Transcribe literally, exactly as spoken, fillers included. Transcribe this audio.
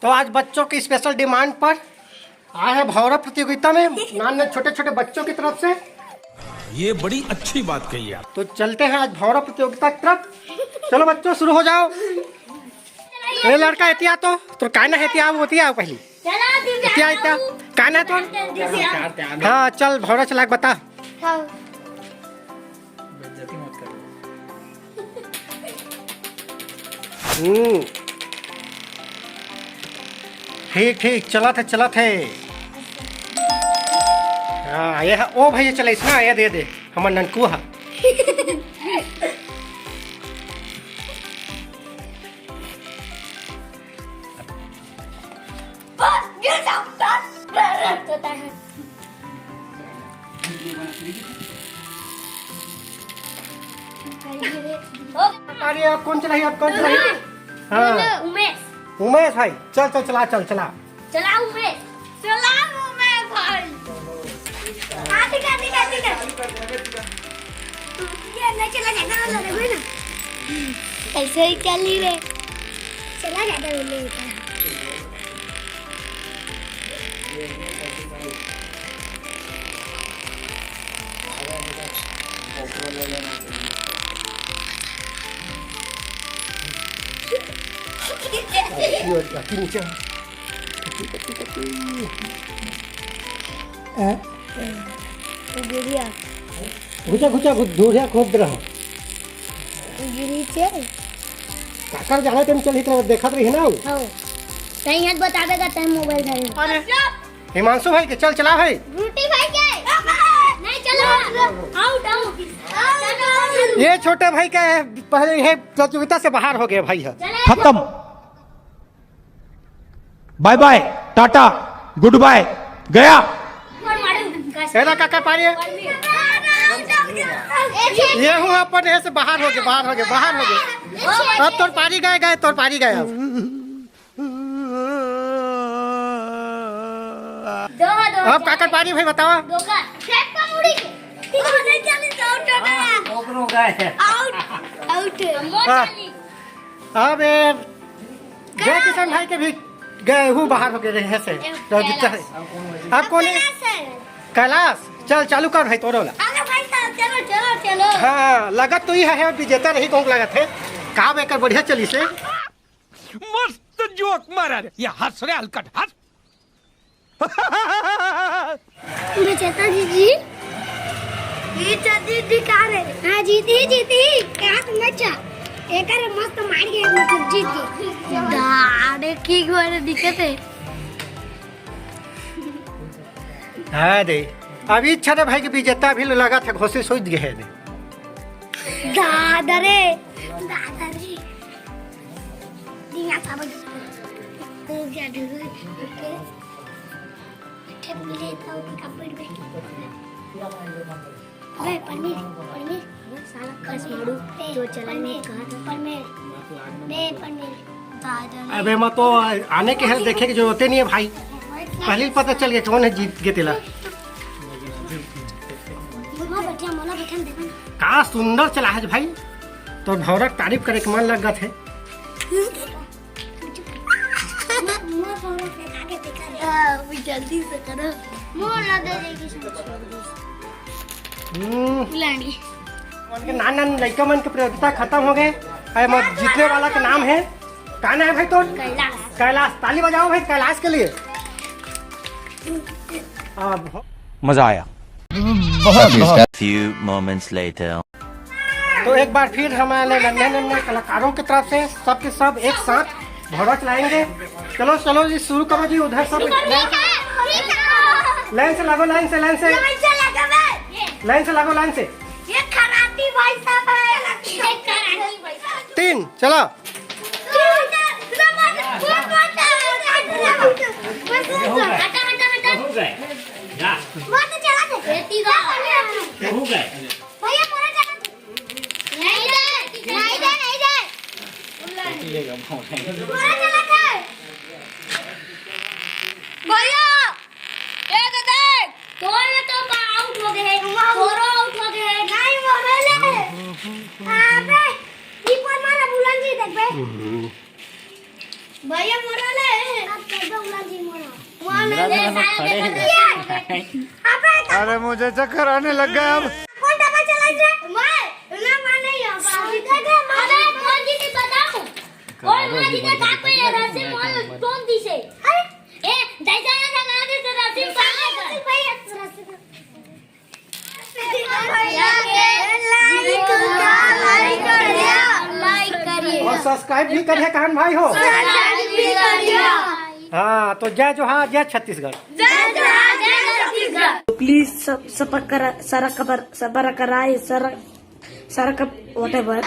तो आज बच्चों की स्पेशल डिमांड पर आए हैं भौरा प्रतियोगिता में, नाम है छोटे छोटे बच्चों की तरफ से। ये बड़ी अच्छी बात कही आप। तो चलते हैं आज भौरा प्रतियोगिता की तरफ। चलो बच्चों, शुरू हो जाओ। ए लड़का, एतिया तो तोर काय ना एतिया, वो एतिया पहली। चला, दिव्या, एतिया, एतिया। काय ना तो? दिव्या। हाँ, चल भौरा चला के बता। हाँ। बेइज्जती मत कर। हम्म। ठीक, ठीक, चलत हे, चलत हे। हाँ, ये है, ओ भैया, चले इसना, ये दे दे, हमर ननकू हा। अरे, अब कौन चलाही, अब कौन चलाही? हाँ। उमेश। उमेश भाई, चल, चल, चला, चल, चला। चला उमेश, चला उमेश भाई। आते, आते, आते, आते। ये नहीं चला जाता वाला, देखो ना। ऐसे ही चली रे। चला जाता वाला। हाँ? गुड़िया। घुचा, घुचा, घुच-, धूरिया खोद रहा। गिरी चल। काकर जाना तेम चल, इतना देखत रही ना। हाँ। कहीं हाथ बतावे का टाइम मोबाइल धरे। अरे, हिमांशु भाई के, चल चला भाई। ब्रूटी भाई के। नहीं चला। Out, out. ये छोटे भाई का है, पहले ये प्रतियोगिता से बाहर हो गए भाई है। चले। खत्म। बाय बाय, टाटा, गुड बाय, गया। एला काका पारी है? ये हूँ अपन, ऐसे बाहर हो गए, बाहर हो गए, बाहर हो गए। अब तोर पारी गए, गए, तोर पारी गए अब। अब काकर पारी भाई बतावा? ओकरो गए। Out, out. हाँ। अब ए, जय किशन भाई के भी गए हूँ बाहर हो गए रहे से। तो कैलाश। अब कौन है? कैलाश। चल चालू कर भाई तोरो ला। अरे भाई साहब, चलो, चलो, चलो। हाँ, लगत तो ही है, विजेता रही, कौन लगत है? काम एकर बढ़िया चली से। मस्त जोक मारा रे, ये हंस रे हलकट, हंस। विजेता जी, जी। जीत, जीत, जीत, का रे? हाँ, जीत ही, जीत ही। कहाँ तुम बच्चा? एकर मस्त मार के, मतलब, जीत गए। दाड़े की गोरे दिखत हे। हाँ दे, अभी इच्छा दे भाई के विजेता भी लगा था, घोषित हो गए है दे। दादा रे, दादा रे। दिया था बस। तो क्या डर है? ठेप मिले था, ओके, कपड़ में। अबे, परमीर, परमीर, साला कस मारू, जो चला नहीं कहा था। परमीर, बे, परमीर। अबे, मैं तो आने के है, देखे की जरूरत ही नहीं है भाई, पहले ही पता चल गया कौन है जीत के तेला। मोला बैठा, मोला बैठा, देखो ना। का सुंदर चला है भाई, तो भौरा के तारीफ करे के मन लग गए थे। हाँ, वो जल्दी से करो। मोर लगे रे कि हम्म। बुलानी। उनके नान नान लइका मन के प्रतियोगिता खत्म हो गए। अरे, मत जीतने वाला का नाम है, का नाम है भाई तोर? कैलाश। कैलाश, ताली बजाओ भाई कैलाश के लिए। अब मजा आया। Few moments later। तो एक बार फिर हमारे नन्हे नन्हे कलाकारों की तरफ से सबके सब एक साथ भौरा चलाएंगे। चलो, चलो जी, शुरू करो जी, उधर सब लाइन से लगो, लाइन से, लाइन से, लाइन से लगो, लाइन से। ये कराटी भाई साहब है। तीन, चलो। हटा, हटा, हटा। हो गए। जा। मत चला दे। ये तीन हो गए। भैया, पूरा चला दे। नहीं दे, नहीं दे, नहीं दे। पूरा चला दे। भैया, ये तो देख। तोर में तो आउट हो गए। तोरो आउट हो गए। नहीं, मोरे ले। अबे, ई पर मारा बुलंदी देख बे। भैया, मोरे ले। मेरा तो खड़े ही। अरे, मुझे चक्कर आने लग गया अब। कौन डबल चला रहा है? मैं ना, मैं नहीं हूँ। अबे, कौन जी ने बताऊं? कौन माँ जी ने कहा पे ये रस्सी मोल कौन दी से? अरे, ए, जैसा ना लगा दे तो रस्सी पागल कर। भाई, रस्सी और सब्सक्राइब भी करिए कहन भाई हो। हाँ, तो जय जोहार, जय छत्तीसगढ़। तो प्लीज सब सब करा सारा खबर सब कराए सारा सारा कब वटेवर